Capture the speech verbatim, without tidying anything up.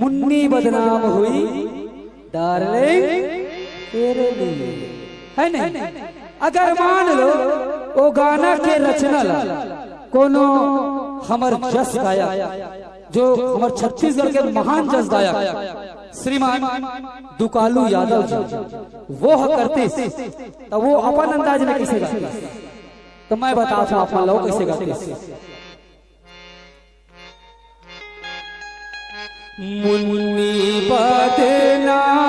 मुन्नी बदनाम हुई डार्लिंग तेरे लिए, है नहीं? अगर मान लो वो गाना के रचना ला कोनो हमर जस गायक, जो हमर छत्तीसगढ़ के महान जस गायक श्रीमान दुकालू यादव जी, वो ह करतीस, त वो अपन अंदाज में कइसे गातीस? त मैं बताथंव आप मन ला वो कइसे गातीस। मुन्नी बदनाम